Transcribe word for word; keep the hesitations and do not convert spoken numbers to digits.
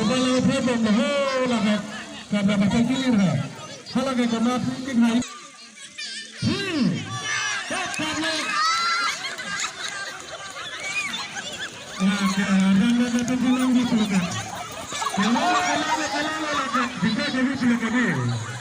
Bala uphai bomlo ho, lake. Karna basa kilir ha. Halake kona tingting hai. Hmm. Kat karna. Lake, randa na tingting nangji pulo ke. Kalalo, kalalo, kalalo, lake. Bisa jadi pulo ke ni.